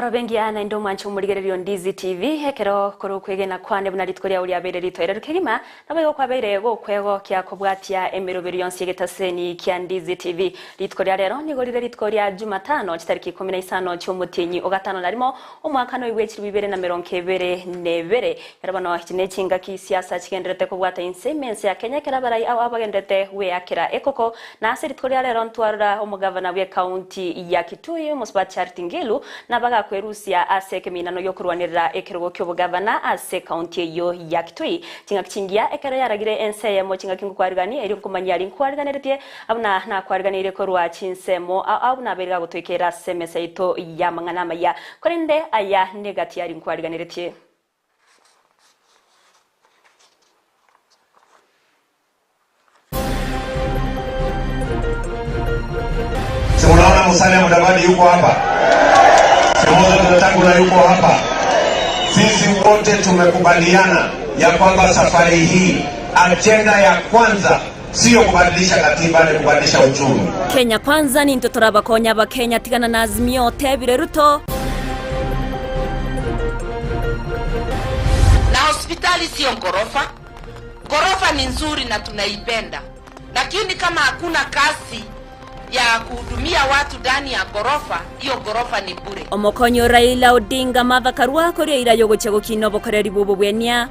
Emagoro bengiya naende omwanche omorigereria o Ndizi TV, ekero kore okwegena kwane buna rituko riao riabeire ritoereru kegima, naboigo kwabeire gokwegokia kobwatia emeroberio yonsi y'egetaseni kia Ndizi TV. Rituko ria rero nigo rire rituko ria Jumatano chitariki ikomi na isano chi'omotienyi o gatano na rimo omwaka noigwe chilifu ibere na merongo ebere na ebere. Ero bono echi nechingaki siasa chigendererete kobwata inse ime ense ya Kenya ekero abarai ao abagendererete gweakera ekoko Na ase rituko ria rero ntwarora omogavana bw'ekaunti ya Kitui, Omosubati Charity Ngilu, nabagakwerusia ase ekeminano gi'okorwanerera ekerogo ki'obogavana ase ekaunti eyio ya Kitui. Chingaki chingiya ekero yaragire ense eyemo chingaki ngokwarigani erio nkomanyia aria nkwariganeretie buna nakwariganeirie korwa chinsemo ao ao buna abeire gagotwekerera ase emesa yaito y'amang'ana amaya. Korende aya negati aria nkwariganeretie. Si munaona Musalia Mudavadi yuko hapa, si Moses Wetangula yuko hapa. Sisi wote tumekubaliana ya kwamba safari hii ajenda ya kwanza siyo kubadilisha katiba, ni kubadilisha uchumi. Kenya Kwanza nintwe torabakonye abakenya tigana na Azimio otebire Ruto. Na hospitali sio ghorofa. Ghorofa ni nzuri na tunaipenda, lakini kama hakuna kazi ya kuhudumia watu ndani ya ghorofa, hiyo ghorofa ni bure. Omokonyi o Raila Odinga Martha Karua koria eira yogochia gokina obokoreri bw'obobwenia.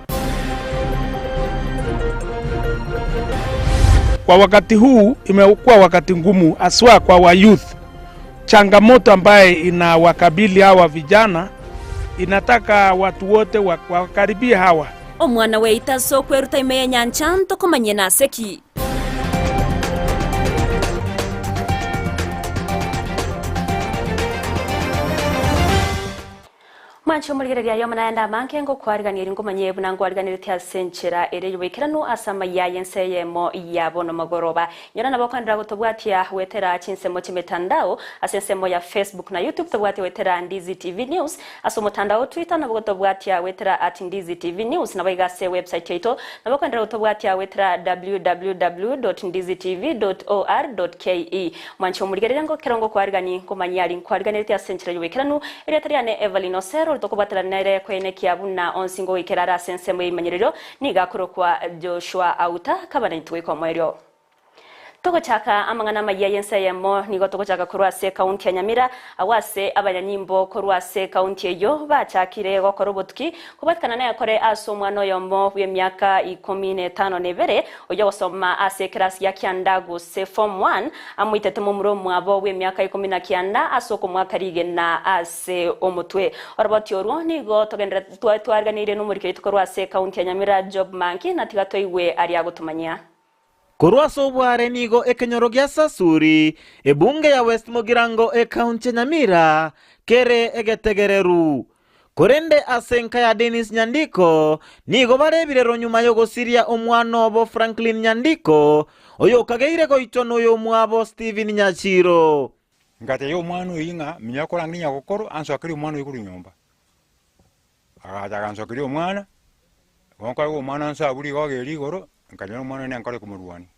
Kwa wakati huu imekuwa wakati ngumu haswa kwa wa youth. Changamoto ambaye inawakabili hawa vijana inataka watu wote wakaribie hawa. Omwana bw'eita ase okweruta ime y'enyancha ntokomanyie nase ki. Mwanche omorigereria aye omonayande amange ngokwarigania erio ngomanyie buna ngwariganeretie ase enchera ere y'oboikeranu ase amaiya y'ense eyemo ya bono mogoroba. Inyora nabo okoenderera gotobwatia goetera chinsemo chi'emetandao ase ensemo ya Facebook na YouTube tobwatie goetera Ndizi TV News ase omotandao o Twitter nabo gotobwatia goetera at Ndizi TV News naboigo ase website yaito nabo okoenderera gotobwatia goetera www.ndizitv.or.ke. Mwanche omorigereria ngokero ngokwarigani nkomanyia aria nkwariganeretie ase enchera y'oboikeranu erieta riane Evelyn Osero ori tokobwaterana nere koenekia buna onsi ngogoikera are ase ensemo y'eimanyererio Nigo akorokwa Joshua Auta, kaba naintwe goika omoerio. Togochaka amang'ana amayia y'ense eyemo, nigo togochaka korwa ase ekaunti ya Nyamira, agwo ase abanyanyimbo korwa ase ekaunti eyio bachakire gokora obotuki kobwatikana nekore ase omwana oyomo bw'emiaka ikomi na etano na ebere oyio ogosoma ase ekerasi gia kianda gose form one amoitete momura omwabo bw'emiaka ikomi na kianda ase okomoaka rigena ase omotwe. Oroboti orwo nigo togendererete Twariganirie nomoriki oito korwa ase ekaunti ya Nyamira Job Manki na tiga toigwe aria agotomanyia. Korwa ase obware nigo ekenyoro gia Sasuri, ebunge ya West Mugirango ekaunti ya Nyamira, kere egetegereru. Korende ase enka ya Dennis Nyandiko nigo bare ebirero nyuma y'ogosiria omwana obo Franklin Nyandiko, oyokageire goitwa noyomwabo Stephen Nyachiro. Ngatebia omwana oyio ng'a minya korangeria nyagokoro ansokerie omwana oyio korwa nyomba. Agacha agansokeria omwana, bono nkoegwa omwana nse abwo rigogo erio igoro, nkanyora omwana oye nenkore komorwania.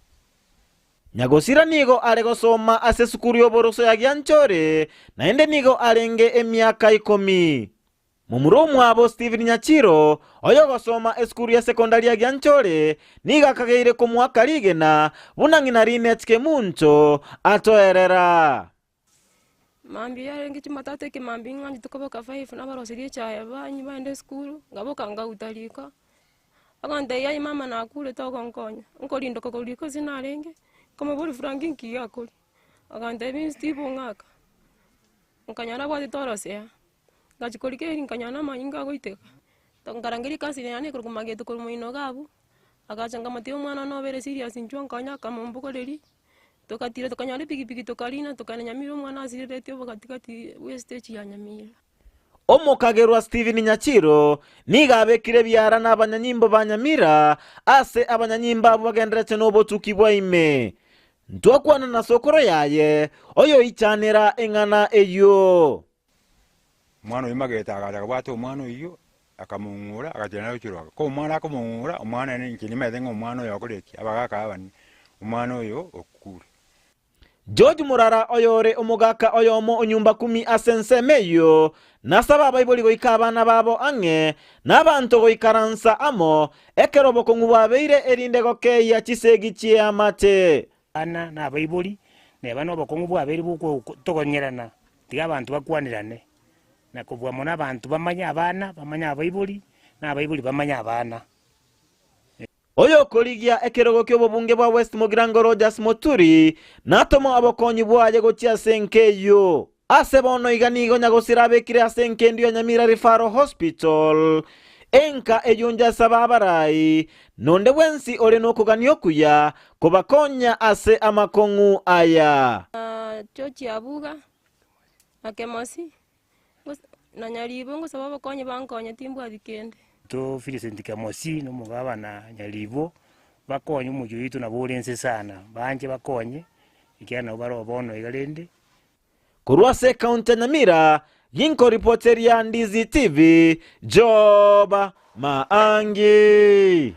Nyagosira nigo are gosoma ase esukuru y'oboroso ya Gianchore, naende nigo arenge emiaka ikomi. Momura omwabo Stephen Nyachiro, oyogosoma esukuru ya sekondari ya Gianchore, nigo akageire komoaka rigena buna ng'ina Linet Kemunto atoerera. Mambia yarenge jumatatu ekemambia ng'anchete koboka five nabaroseria echae banywe baende esukuru, nkaboka nkauta riko, agontebia aye mama nakure togonkonya, nkorindoka korwa riko ase narenge, nkomoboria Frank nki akoria, agantebia inse tibong'aka, nkanyora abwate torosea, ngachia korigereria nkanyora na amanyinga agoiteka, nkarangeria ecousin yane ekorokwa Mageto korwa moino iga abwo, agacha nkamotebia omwana one obere serious inchuo onkonye akamombogoreria. Togatira tokanyora epikipiki tokarina tokagenda Nyamira omwana asireretie obogatigati bwe stage ya Nyamira. Omokagerwa Stephen Nyachiro nigo abekire ebiara nabanyanyimbo ba Nyamira ase abanyanyimbo abwo bagenderete nobotuki bwa ime. Ntwakwana na sokoro yaye oyoichanera eng'ana eyio. Omwana oyio magete agacha akabwata omwana oyio, akamong'ura, agachia nere gochia Ko omwana akomong'ura, omwana ere inche nimanyete ng'a omwana oyo okore ki? Abagaka aba abane, omwana oyo okure. George Murara oyore omogaka oyomo o nyumba kumi ase ensemo eyio, nasabe abaibori goika abana babo ang'e, na abanto goikaransa amo, ekero obokong'u bwabeire erinde gokeyia chisegi chi'eamate. Abana na abaibori, neba nobokong'u bwabeire bw'ogotogonyerana, tiga abanto bakwanerane, na kobua mono abanto bamanye abana, bamanye abaibori, na abaibori bamanye abana. Oyokorigia ekerogo ki'obobunge bwa West Mugirango Rogers Muturi natome obokonyi bwaye gochia ase enka eyio. Ase bono iga nigo nyagosira abekire ase enkendu ya Nyamira Referral Hospital, enka eyio njasabe abarai nonde bwensi ore nokogania okuya kobakonya ase amakong'u aya. George Abuga, na Kemosi, na Nyaribo ngosaba obokonyi bankonye timbwati kende. To Millicent Kemosi na omogabana Nyaribo bakonye omochie oito nabo ore inse sana, banche bakonye ekiagera nabo bare bono iga rende. Korwa ase ekaunti ya Nyamira, ginkoripoteria Ndizi TV, Job Maangi.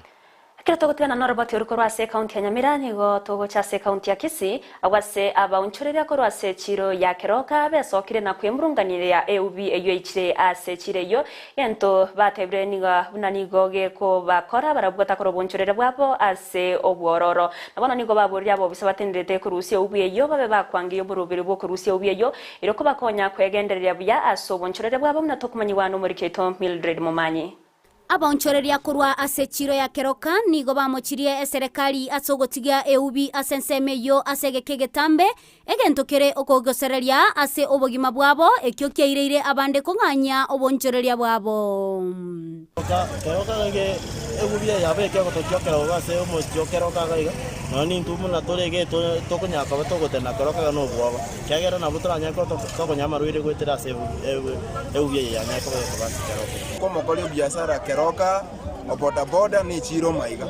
Ekero togotigana noroboti oru korwa ase ekaunti ya Nyamira, nigo togocha ase ekaunti ya Kisii, agwo ase abaonchoreria korwa ase echiro ya Keroka besokire na kwemurunganiria eubi eyio eichire ase echiro eyio. Gento batebire nigo buna nigo gekobakora barabwo gotakora obonchoreria bwabo ase obwororo. Na bono nigo baboririe abobisa batenderete korusia eubi eyio babe bakwangeia oboroberi bw'okorusia eubi eyio, erio kobakonya kwegendereria buya ase obonchoreria bwabo buna tokomanyigwa nomoriki oito Mildred Momanyi. Abaonchoreria korwa ase echiiro ya Keroka nigo bamochirie eserekari ase ogotiga eubi ase ensemo eyio ase egeka egetambe, egento kere okogosereria ase obogima bwabo, ekio kiaireire abande kong'anyia oboonchoreria bwabo. Keroka gaiga eubi eye yabeke ogotokia okerogo ase omochie o Keroka iga iga, nonya nintwe buna tore iga tokonyara koba togotenena Keroka iga nobwoba, ekiagera nabo toranyare koba tokonyora amarwaire goetera ase eubi eye yanyare koba egokoba ase Keroka. Komokori obiasara keroka, obodaboda ne chiira omaiga.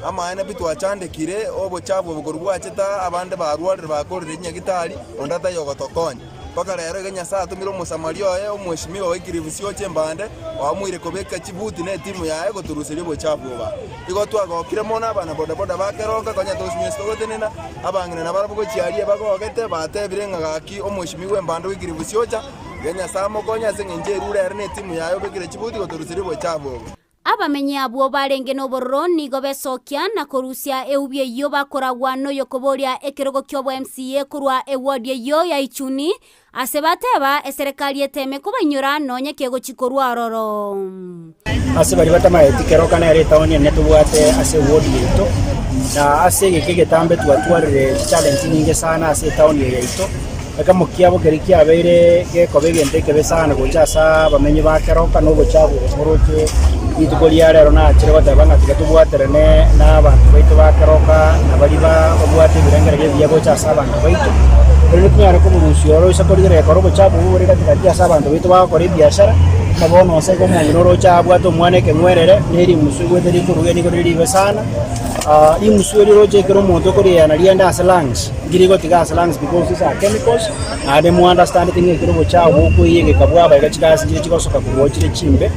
Amaene pi twachandekire, obochafu obo korwa bwachete aa, abande barwarire bakorire chinyagitari, onde taiyo ogotokonya. Mpaka rero iga Nyasae atomire Omosamaria oye, omweshimiwa Wycliffe Siocha Embande, oamuire kobeka chibuti ne etimu yaye gotoruseria obochafu obo aa. Igo twagokire mono abana bodaboda ba keroka, konya tosinywesi togotenena, abang'ina nabarabwo gochia aria bagogete, batebire ng'a gaki omweshimiwa Embande Wycliffe Siocha, Iga Nyasae amokonye ase engencho erure ere netimu yaye obekire chibuti gotoruseria obochafu obo. Abamenyi abwo barenge nobororo nigo besokia na korusia eubi eyio bakoragwa noyokoboria ekerogo ki'obo MCA korwa eward eyio ya Ichuni, ase bateba eserekari eteme kobainyora nonye kegochi korwa ororo. Ase baria batamaeti keroka nere etaoni enene tobwate ase eward yaito, na ase egeka egetambe twatwarire chichallenge chinyinge sana ase etaoni eye yaito. Ekemo kiabo keria kiabeire gekoba egento ekebe sana gocha ase abamenyi ba keroka na obochafu moroche rituko ria rero nachire goteba ng'a tiga tobwaterane na abanto baito ba keroka na baria babwate ebirengererio ebiya gocha ase abanto baito, erinde tonyare koborusia oro ase korigereria kore obochafu obo bore gati gati ase abanto baito bagokora ebiashara, buna bono gose iga omong'ina oroche abwate omwana ekeng'werere, na erimusu egwete rikoruga nigo rire ribe sana. Rimusu erio roche ekero omonto okorieyana riende ase lungs, nkeri gotiga ase lungs because these are chemicals, naende mo understand ng'a ekero obochafu bokoiyegeka bwaba iga chigasi nchire chigosoka korwa oo chire chimbe.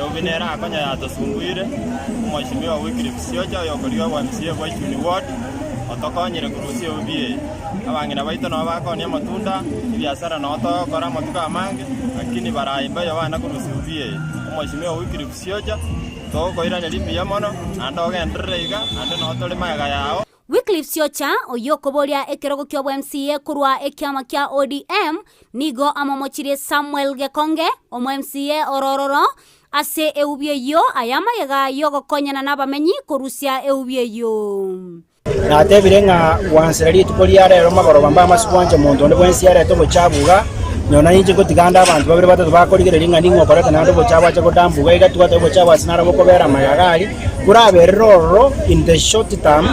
Eubi nere akonya yatosunguire, Omweshimiwa Wycliffe Siocha oyokorigia obwa MCA bwa Ichuni Ward, otokonyire korusia eubi eye. Abang'ina baito nabo bakonia amatunda, ebiasara nao togokora amatuko amange, lakini barayi mbayo bana korusia eubi eye. Omweshimiwa Wycliffe Siocha, Togokoiraneria mbuya mono, naende ogenderere iga, naende noo tore magega yao. Wycliffe Siocha, oyio okoboria ekerogo ki'obo MCA korwa ekiama kia ODM, nigo amomochirie Samuel Gekonge, omo MCA orororo, ase eubi eyio aya amagega y'ogokonyana nabamenyi korusia eubi eyio. Natebire ng'a gwansera rituko ria rero magoroba mbamase gwancha monto onde bwensi arete obochafu iga, nonya ninche ngotiga ande abanto babere batato bakorigereria ng'a ning'o okoreta naende obochafu ache godampa iga iga twateba obochafu ase naro bokobera amayaga aria, boraberere ororo in the short term,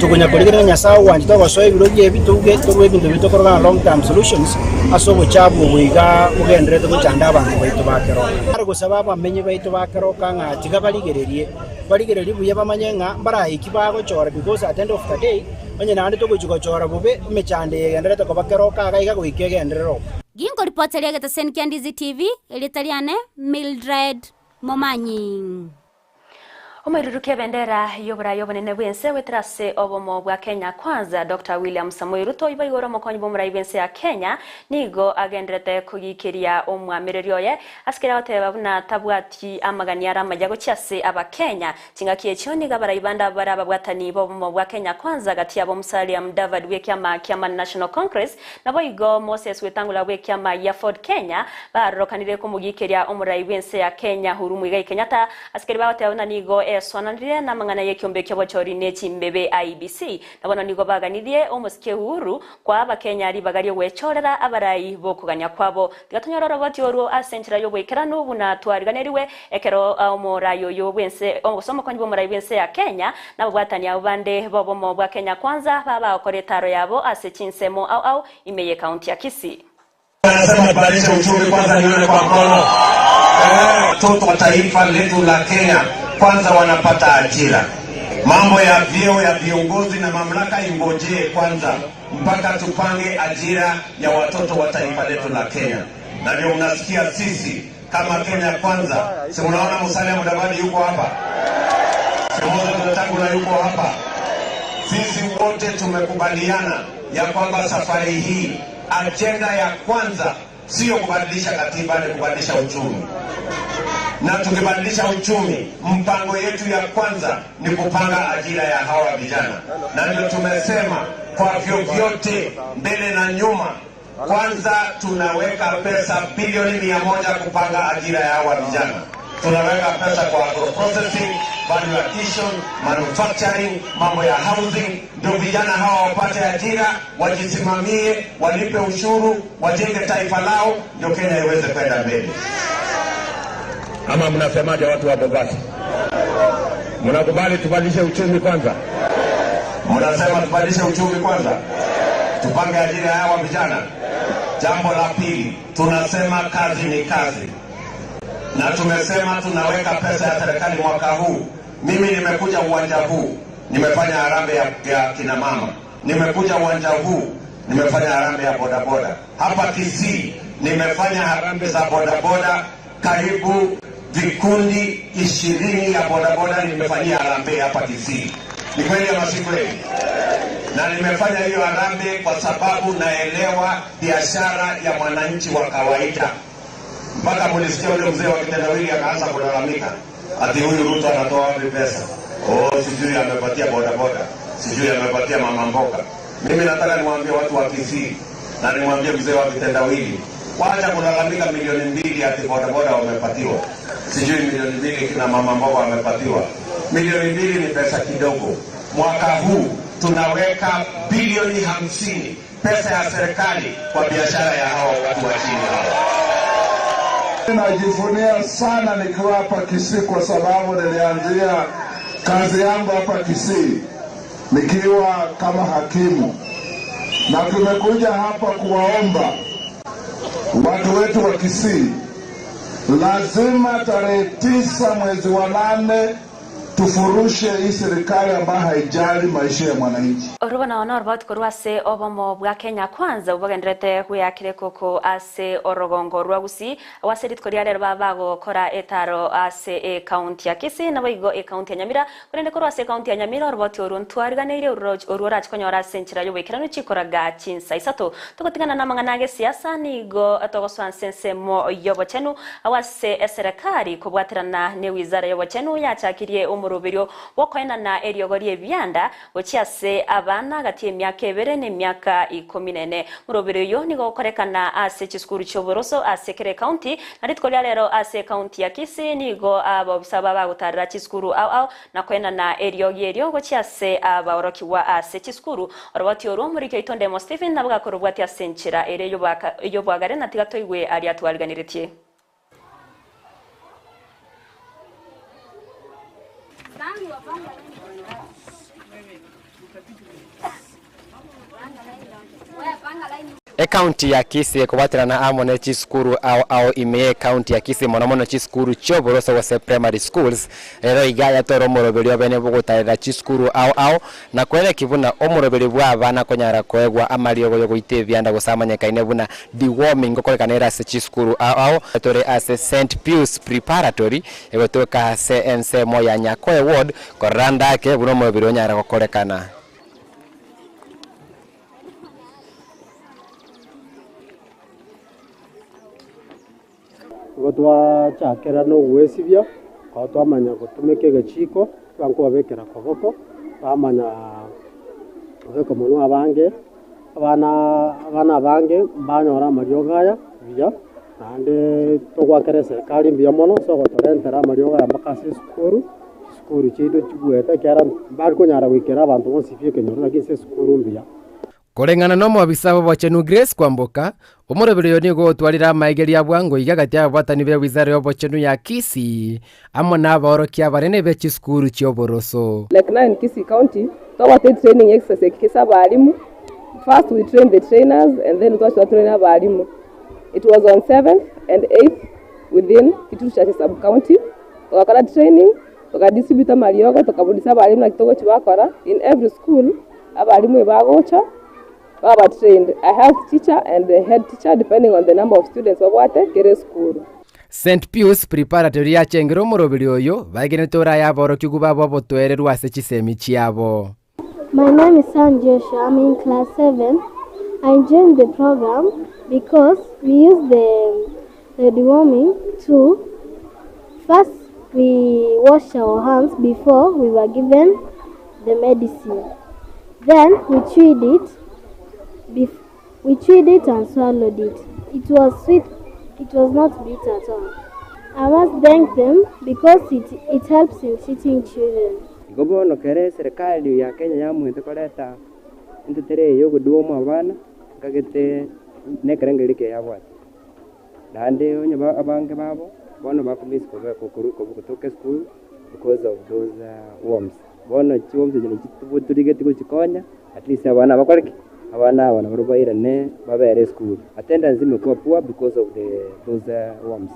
tokonya korigereria ng'a Nyasae ogwanchete ogosoa ebiroria ebi toge torue ebinto ebi tokoroka ng'a long term solutions ase obochafu obo iga bogendererete gochanda abanto baito ba keroka. Nare gosaba abamenyi baito ba keroka ng'a tiga barigererie. Barigererie buya bamanye ng'a mbaraiki bagochora because at end of the day onye naende togochia gochora bobe emechando eye egendererete koba kera okaga iga goika egenderere oo. Ginkoripoteria egeteseni kia Ndizi TV, erieta riane Mildred Momanyi. Omoiruruki ebendera y'oboraai obonene bw'ense goetera ase obomo bwa Kenya Kwanza, Doctor William Samoei Ruto oiba igoro omokonyi bw'omorai bw'ense ya Kenya nigo agenderete kogiikeria omwamereri oye ase keria agoteba buna tabwati amagani are amaya gochia ase abakenya. Chingaki echio nigo abarai bande abwo bare ababwatani b'obomo bwa Kenya Kwanza gati yabo Musalia Mudavadi bw'ekiama kia Man National Congress naboigo Moses Wetangula bw'ekiama gia Ford Kenya barorokanire komogiikeria omorai bw'ense ya Kenya Uhuru Muigai Kenyatta Ase keria bagoteba buna nigo esoananire namang'ana y'ekiombe ki'obochori ne chimbebe, IEBC, na bono nigo baganirie omosike Uhuru koa Abakenya ribaga ri'ogwechorera abarai b'okogania kwabo. Tiga tonyore oroboti orwo ase enchera y'oboikeranu buna twariganerigwe ekero omorai oyo bw'ense gose omokonyi bw'omorai bw'ense ya Kenya na ababwatani abwo bande b'obomo bwa Kenya Kwanza babagokora etaaro yabo ase chinsemo ao ao ime y'ekaunti ya Kisii. Anasema tubadilishe uchumi kwanza, nione kwa mkono. Watoto wa taifa letu la Kenya kwanza wanapata ajira. Mambo ya vyeo ya viongozi na mamlaka ingojee kwanza mpaka tupange ajira ya watoto wa taifa letu la Kenya. Na ndio mnasikia sisi kama Kenya Kwanza, si mnaona Musalia Mudavadi yuko hapa, si Moses Wetangula yuko hapa. Sisi wote tumekubaliana ya kwamba safari hii ajenda ya kwanza sio kubadilisha katiba, ni kubadilisha uchumi. Na tukibadilisha uchumi, mpango yetu ya kwanza ni kupanga ajira ya hawa vijana, na ndio tumesema kwa vyovyote, mbele na nyuma, kwanza tunaweka pesa bilioni 100 kupanga ajira ya hawa vijana. Tunaweka pesa kwa agro-processing, value addition, manufacturing, mambo ya housing, ndio vijana hawa wapate ajira, wajisimamie, walipe ushuru, wajenge taifa lao, ndio Kenya iweze kwenda mbele. Ama mnasemaje watu wa Mombasa? Mnakubali tubadilishe uchumi kwanza? Mnasema tubadilishe uchumi kwanza, tupange ajira ya hawa vijana. Jambo la pili, tunasema kazi ni kazi, na tumesema tunaweka pesa ya serikali mwaka huu. Mimi nimekuja uwanja huu, nimefanya harambee ya kina mama, nimekuja uwanja huu, nimefanya harambee ya bodaboda hapa Kisii, nimefanya harambee za bodaboda karibu vikundi 20 ya bodaboda nimefanyia harambee hapa Kisii. Ni kweli ama si kweli? Na nimefanya hiyo harambee kwa sababu naelewa biashara ya mwananchi wa kawaida. Mpaka mulisikia ule mzee wa kitendawili akaanza kulalamika ati huyu Ruto anatoa wapi pesa? Oh, sijui amepatia bodaboda, sijui amepatia mama mboga. Mimi nataka niwaambie watu wa Kisii na nimwambie mzee wa kitendawili, wacha kulalamika milioni 2 ati bodaboda wamepatiwa, sijui milioni 2 kina mama mboga wamepatiwa. Milioni 2 ni pesa kidogo. Mwaka huu tunaweka bilioni 50 pesa ya serikali kwa biashara ya hawa watu wa chini hawa. Najivunia sana nikiwa hapa Kisii kwa sababu nilianzia kazi yangu hapa Kisii nikiwa kama hakimu, na tumekuja hapa kuwaomba watu wetu wa Kisii, lazima tarehe 9 mwezi wa 8 tufurushe hii serikali ambayo haijali maisha ya mwananchi. Orwo nao noroboti korwa ase obomo bwa Kenya Kwanza obogenderete gweyakire koko ase orogongo rwa Gusii ase rituko ria rero babagokora etaro ase ekaunti ya Kisii naboigo ekaunti ya Nyamira korende korwa ase ekaunti ya Nyamira oroboti orwo ntwariganeire orwo orachikonyora ase enchera y'oboikeranu chikoraga chinsa isato togotigana na amang'ana age siasa nigo togosoa nse ensemo y'obochenu awo ase eserekari kobwaterana ne wizara y'obochenu yachakirie omoroberio bw'okoenana eriogo ri'ebianda gochia ase abana gati emiaka 2 na emiaka 14. Moroberio oyo nigo okorekana ase chisukuru chi'oboroso ase kera ekaunti, na rituko ria rero ase ekaunti ya Kisii nigo abaobisa babagotarera chisukuru ao ao na koenana eriogi erio gochia ase abaorokigwa ase chisukuru. Oroboti orwo omoriki oito Ndemo Stephen nabo gakorobwatia ase enchera ere y'obwagare na tiga toigwe aria twariganeretie. Ekaunti ya Kisii ekobwaterana amo ne chisukuru ao ao ime y'ekaunti ya Kisii mono mono chisukuru chi'oboroso gose primary schools. Rero iga yatwara omoroberi obene bw'ogotarera chisukuru ao ao na koenekia buna omoroberi bw'abana konyara koegwa amariogo y'ogoita ebianda gose amanyekaine buna deworming ngokorekana ere ase chisukuru ao ao. Tore ase St Pius Preparatory egotoka ase ensemo ya Nyakoe Ward korora ndake buna omoroberi onyara gokorekana. Nigo twachakera na ogwesibia, ekero twamanya gotumeka egechiko, twankobabekera koboko, twamanya kobeka omonwe abange, abana abana abange mbanyora amariogo aya buya, naende togoakera eserikari mbuya mono ase ogotorentera amariogo aya mpaka ase esukuru, chisukuru chiaito chibuete ekiagera mbari konyara goikera abanto bonsi pi ekenyoro lakini ase esukuru mbuya. Koreng'ana nomobisa bw'obochenu Grace Kwamboka, omoroberi oyo nigo otwarire amaegerio a bwango iga gati y'ababwatani be wizara y'obochenu ya Kisii amo nabaorokia abanene be chisukuru chi'oboroso. Like now in Kisii County, twabwate training exercise ekikesa abalimu, first we train the trainers and then twachia twatrain abalimu. It was on 7th and 8th within Kitutu Chache sub county, togakora training, tokadistribute amariogo, tokabundisa abalimu naki togochia bakora in every school. Abalimu ebagocha baba trained, a health teacher and the head teacher depending on the number of students babwate kera esukuru. St Pius Preparatory yachengire omoroberi oyo, baegenete oraye aborokigwa babo obotoereru ase chisemi chiabo. My name is Sam Joshua, I'm in class 7. I joined the program because we use the, the deworming tool. First, we wash our hands before we were given the medicine. Then we chewed it, bef- we chewed it and swallowed it. It was sweet, it was not bitter at all. I must thank them because it, it helps in treating children. Igo bono kere eserekari ya Kenya yamoete koreta entetere eye y'ogodeworm abana, nkagete nekerengerio ekiya yabwate. Naende onye abange babo bono bakomiss kobe kokorwa kotoka esukuru because of those worms. Bono chiworms echi nachi torigeti gochikonya at least abana bakore ki? Abana aba nabo bairane babere esukuru. Attendance imekuwa poor because of the those worms.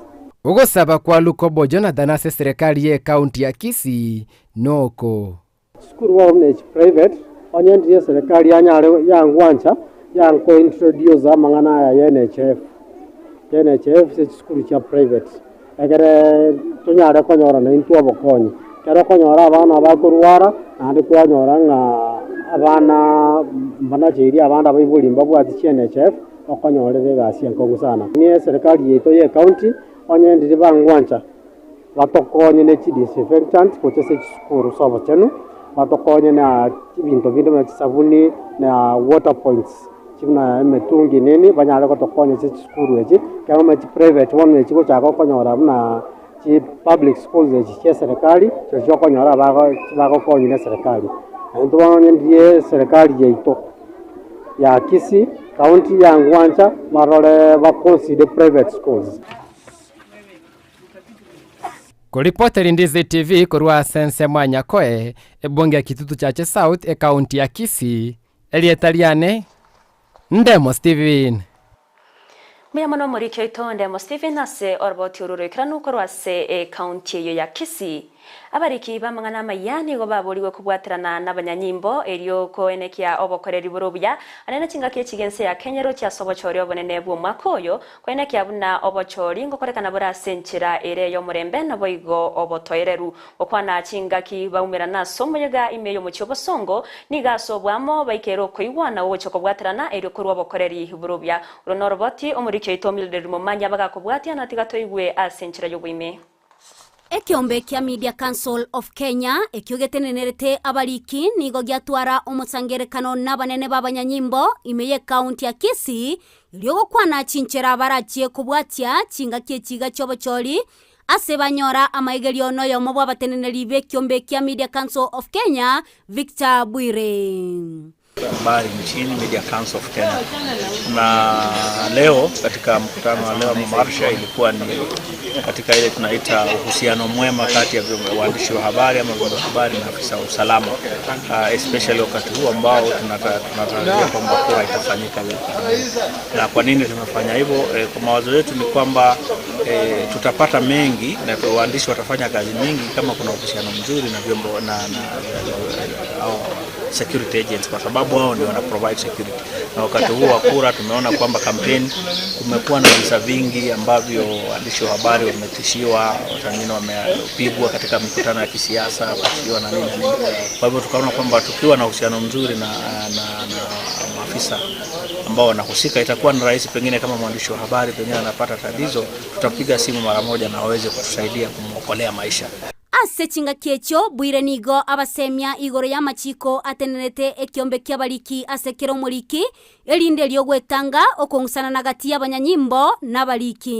Ogosaba kwa Lukobo Jonathan ase eserekari ye ekaunti ya Kisii noko. Chisukuru bono buna echi private, onye ndiri eserekari yanyare yangwancha, yanko introduce amang'ana aya ya NHIF, ya NHIF ase chisukuru chia private, egere tonyare konyora naintwe obokonyi. Ekero okonyora abana bakorwara, naende kwanyora ng'a abana mbanacheiri abande abaibori mbabwati chi NHIF, okonyorera egasi enkong'u sana. Nigo eserekari yaito ya ecounty, onye ndiri bangwancha. Batokonye ne chidisinfectant gocha ase chisukuru ase obochenu, batokonye na ebinto binde buna chisabuni na water points buna emetungi nini banyare gotokonya ase chisukuru echi, ekiagera omanyete chiprivate bono echi gochaka okonyora buna chi public schools echi chia eserekari, chirochio okonyora bago bagokonywa na eserekari. Naintwe bono onye ndiye eserekari yaito ya Kisii county yangwancha barore baconsider private schools. Koripoteri Ndizi TV korwa ase ensemo ya Nyakoe, ebunge ya Kitutu Chache South, ekaunti ya Kisii, erieta riane Ndemo Stephen. Mbuya mono omoriki oito Ndemo Stephen ase oroboti oru roikeranu korwa ase ekaunti eyio ya Kisii. Abariki b'amang'ana amaya nigo baborigwe kobwaterana nabanyanyimbo erio koenekia obokoreri bore obuya, anene chingaki echi gi'ense ya Kenya erochie ase obochori obonene bw'omwaka oyo, koenekia buna obochori ngokorekana bore ase enchera ere y'omorembe naboigo obotoereru. Gokwana chingaki baumerana ase omoyega ime y'omochie obosongo, nigo ase oboamo baikeire okoigwana gogochia kobwaterana erio korwa obokoreri bore obuya. Oro noroboti omoriki oito Mildred Momanyi abagakobwatia na tiga toigwe ase enchera y'oboime. Ekeombe kia Media Council of Kenya ekio getenenerete abariki nigo giatwara omosangererekano nabanene b'abanyanyimbo ime y'ecounty ya Kisii erio gokwana chinchera barachie kobwatia chingaki echiga chi'obochori ase banyora amaigerio noyomo bw'abateneneri b'ekiombe kia Media Council of Kenya Victor Bwire. Habari nchini Media Council of Kenya. Na leo katika mkutano wa leo ama marsha ilikuwa ni katika ile tunaita uhusiano mwema kati ya waandishi wa habari ama vyombo vya habari na afisa wa usalama uh, especially wakati huu ambao tunatarajia kwamba kura itafanyika. Na kwa nini tumefanya hivyo? Eh, kwa mawazo yetu ni kwamba eh, tutapata mengi na waandishi watafanya kazi mingi kama kuna uhusiano mzuri na vyombo na, na, na, au security agents kwa sababu wao ndio wana provide security. Na wakati huu wa kura tumeona kwamba kampeni kumekuwa na visa vingi ambavyo waandishi wa habari wametishiwa, watu wengine wamepigwa katika mikutano ya kisiasa, kutishiwa na nini na nini. Kwa hivyo tukaona kwamba tukiwa na uhusiano mzuri na, na, na maafisa ambao wanahusika itakuwa ni rahisi, pengine kama mwandishi wa habari pengine anapata tatizo, tutapiga simu mara moja na waweze kutusaidia kumwokolea maisha. Ase chingaki echio Bwire nigo abasemia igoro y'amachiko atenerete ekiombe ki'abariki ase kera omoriki, erinde erio ogwetanga okong'usana na gati y'abanyanyimbo n'abariki.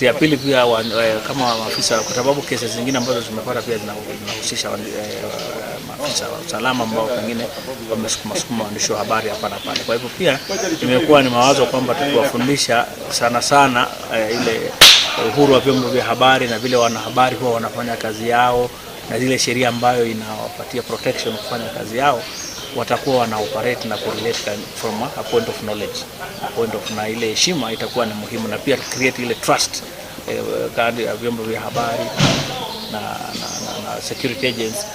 Ya pili pia wa, eh, kama maafisa kwa sababu kesi zingine ambazo tumepata pia zinahusisha eh, maafisa wa usalama ambao pengine wamesukuma sukuma waandishi wa habari hapa na pale. Kwa hivyo pia imekuwa ni mawazo kwamba tukiwafundisha sana sana eh, ile uhuru wa vyombo vya habari na vile wanahabari huwa wanafanya kazi yao na zile sheria ambayo inawapatia protection kufanya kazi yao, watakuwa wana operate na kurelate from a point of knowledge, a point of na ile heshima itakuwa ni muhimu, na pia create ile trust eh, kati ya vyombo vya habari na, na, na, na security agents,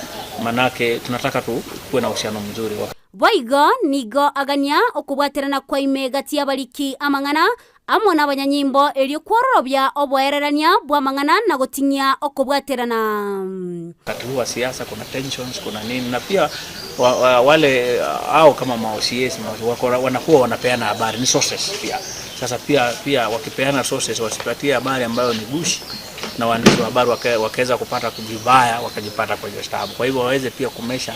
manake tunataka tu kuwe na uhusiano mzuri. Boigo nigo agania okobwaterana kwa ime gati y'abariki amang'ana amo nabanyanyimbo erio kwororobia oboererania bw'amang'ana na goting'ia okobwaterana. Wakati huu wa siasa kuna tensions, kuna nini na pia wa, wa, wale hao kama ma OCS wako wanakuwa wanapeana habari ni sources pia. Sasa pia pia wakipeana sources wasipatie habari ambayo ni gushi na waandishi wa habari wakaweza kupata vibaya wakajipata kwenye taabu. Kwa hivyo waweze pia kumesha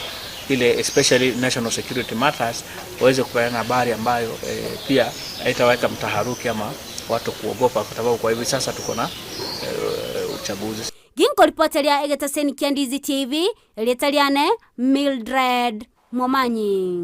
ile especially national security matters, waweze kupeana habari ambayo eh, pia haitaweka mtaharuki ama watu kuogopa, kwa sababu kwa hivi sasa tuko na eh, uchaguzi. Ginkoripoteria egetaseni kia Ndizi TV, erieta riane Mildred Momanyi.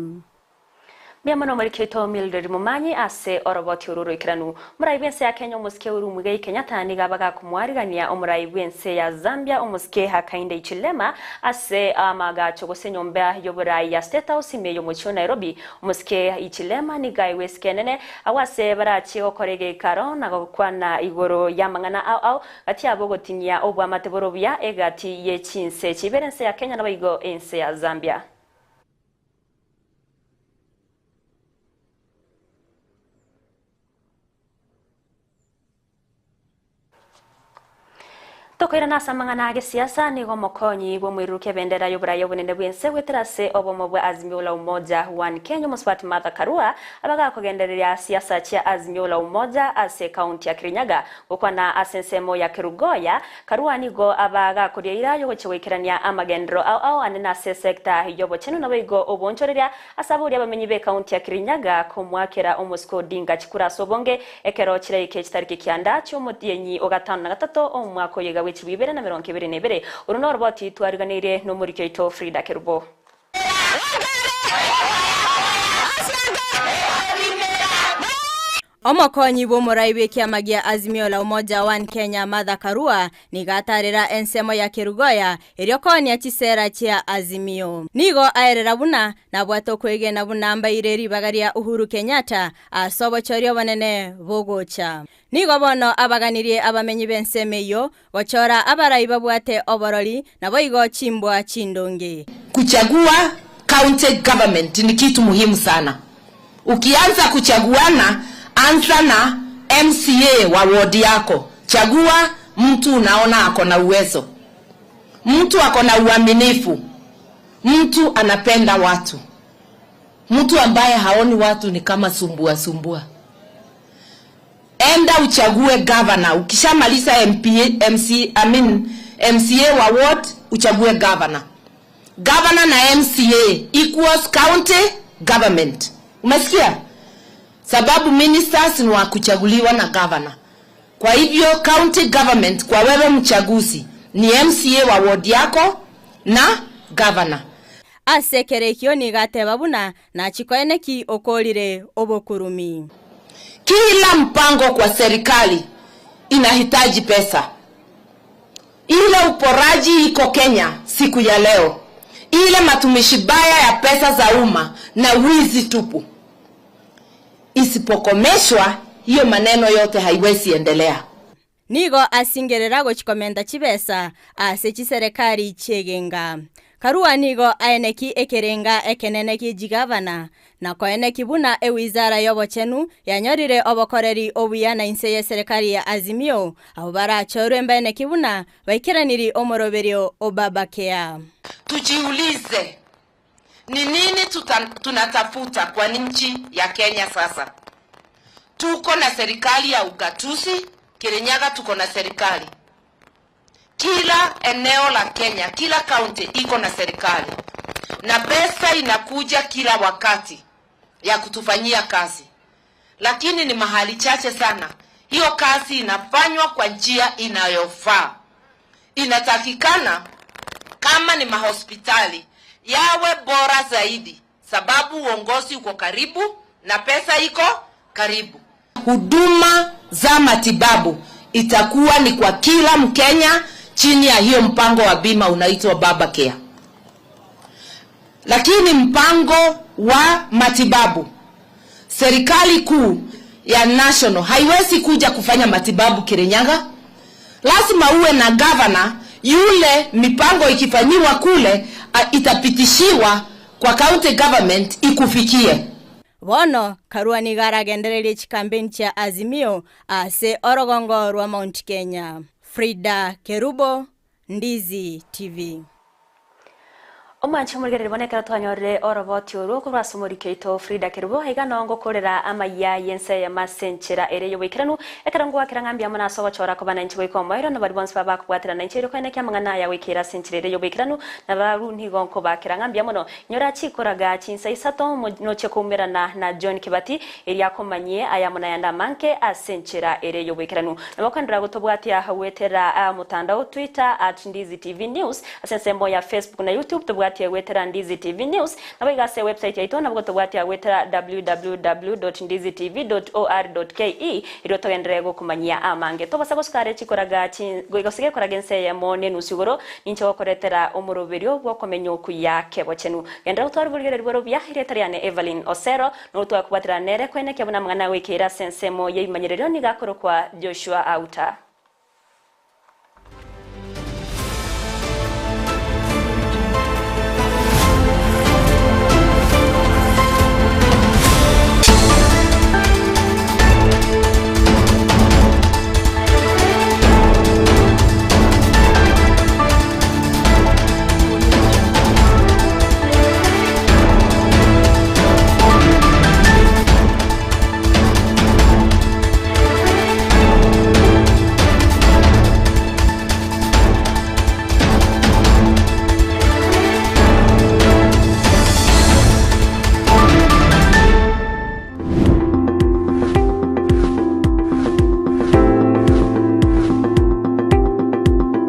Mbuya mono omoriki oito Mildred Momanyi ase oroboti oru oroikeranu. Omorai bw'ense ya Kenya omosike Uhuru Muigai Kenyatta nigo abagakomwarigania omorai bw'ense ya Zambia omosike Hakainde Hichilema ase amagacho gose enyomba y'oborai ya State House ime y'omochie o Nairobi. Omosike Hichilema nigo aigwe esike enene agwo ase barachie gokora egeikaro na gokwana igoro y'amang'ana ao ao gati yabo ogotinyia oboamate bore obuya egati ye chinse chibere ense ya Kenya naboigo ense ya Zambia. Tokoirana ase amang'ana a gesiasa, nigo omokonyi bw'omoirurukia ebendera y'oboraia obonene bw'ense goetera ase obomo bwa Azimio la Umoja One Kenya Omosubati Martha Karua abe gakogendereria siasa chia Azimio la Umoja ase ekaunti ya Kirinyaga gokwana ase ensemo ya Kerugoya. Karua nigo aba gakoria eira y'ogochia goikerania amagenderero ao ao anene ase esecta y'obochenu naboigo obonchoreria ase aboria abamenyi b'ekaunti ya Kirinyaga komoakera omosike Odinga chikura ase obonge ekero chiraike chitariki kianda chi'omotienyi o gatano na gatato omwaka oyo iga bw'echilifu ibere na emerongo ebere na ebere. Oro noroboti twariganeirie nomoriki oito Frida Kerubo. Omokonyi bw'omorai bw'ekiama gia Azimio la Umoja One Kenya Martha Karua nigo atarera ensemo ya Kerugoya erio koonia chisera chia Azimio. Nigo aerera buna nabwate okwegena buna mbaire ribaga ria Uhuru Kenyatta ase obochori obonene bogocha. Nigo bono abaganirie abamenyi b'ensemo eyio gochora abarai babwate oborori naboigo chimbwa chindonge. Kuchagua county government ni kitu muhimu sana. Ukianza kuchaguana, anza na MCA wa ward yako. Chagua mtu unaona ako na uwezo, mtu ako na uaminifu, mtu anapenda watu, mtu ambaye haoni watu ni kama sumbua sumbua. Enda uchague governor. Ukishamaliza MP, MC, I mean, MCA wa ward, uchague governor. Governor na MCA equals county government. Umesikia? Sababu ministers ni wa kuchaguliwa na governor. Kwa hivyo county government kwa wewe mchaguzi ni MCA wa ward yako na governor. Ase ekero ekio nigo ateba buna nachikoeneki okorire obokurumi. Kila mpango kwa serikali inahitaji pesa. Ile uporaji iko Kenya siku ya leo, ile matumishi baya ya pesa za umma na wizi tupu, isipokomeshwa hiyo maneno yote haiwezi endelea. Nigo asingerera gochi komenta chibesa ase chiserekari chiegenga. Karua nigo aeneki ekerenga ekenene gie chigavana, na koeneki buna ewizara y'obochenu yanyorire obokoreri obuya na inse y'eserekari ya Azimio, abwo barachorwe mbaeneki buna baikeraniri omoroberio o Babacare. Tujiulize, ni nini tuta, tunatafuta kwa nchi ya Kenya sasa? Tuko na serikali ya ugatuzi, Kirinyaga tuko na serikali. Kila eneo la Kenya, kila kaunti iko na serikali, na pesa inakuja kila wakati ya kutufanyia kazi, lakini ni mahali chache sana hiyo kazi inafanywa kwa njia inayofaa. Inatakikana kama ni mahospitali yawe bora zaidi, sababu uongozi uko karibu na pesa iko karibu. Huduma za matibabu itakuwa ni kwa kila Mkenya chini ya hiyo mpango wa bima unaitwa Babacare. Lakini mpango wa matibabu, serikali kuu ya national haiwezi kuja kufanya matibabu Kirinyaga. Lazima uwe na gavana yule, mipango ikifanyiwa kule a, itapitishiwa kwa county government ikufikie. Bono, Karua nigo aragendererie chikampeni chia Azimio ase orogongo rwa Mount Kenya. Frida Kerubo, Ndizi TV. Omwanche omorigereria bono ekero twanyorire oroboti orwo korwa ase omoriki oito Frida Kerubo, aiga noo ngokorera amayia y'ense eyemo ase enchera ere y'oboikeranu, ekero ngoakera ng'a mbuya mono ase ogochora koba nainche goika omoerio, na baria bonsi babe bakobwaterana nainche erio koenekia amang'ana aya goikera ase enchera ere y'oboikeranu, na barabwo nigo nkobakera ng'a mbuya mono. Nyora chikoraga chinsa isato, noche koumerana na John Kibati, erio akomanyie ayamo nayande amange ase enchera ere y'oboikeranu. Nabo okoenderera gotobwatia goetera omotandao Twitter at Ndizi TV News, ase ensemo ya Facebook na YouTube tobwatie goetera Ndizi TV News, naboigo ase ewebsite yaito nabo gotobwatia goetera www.ndizitv.or.ke erio togenderere gokomanyia amange. Tobasa gosuka are chikoraga chi gose gekoraga ense eyemo nenusu igoro, ninche gokoretera omoroberio bw'okomenya okuya kebochenu. Genderera gotwara oborigereria bore obuya, erieta riane Evelyn Osero, Notwakobwaterana nere koenekia buna amang'ana agoikeire ase ensemo y'ebimanyererio nigo akorokwa Joshua Auta.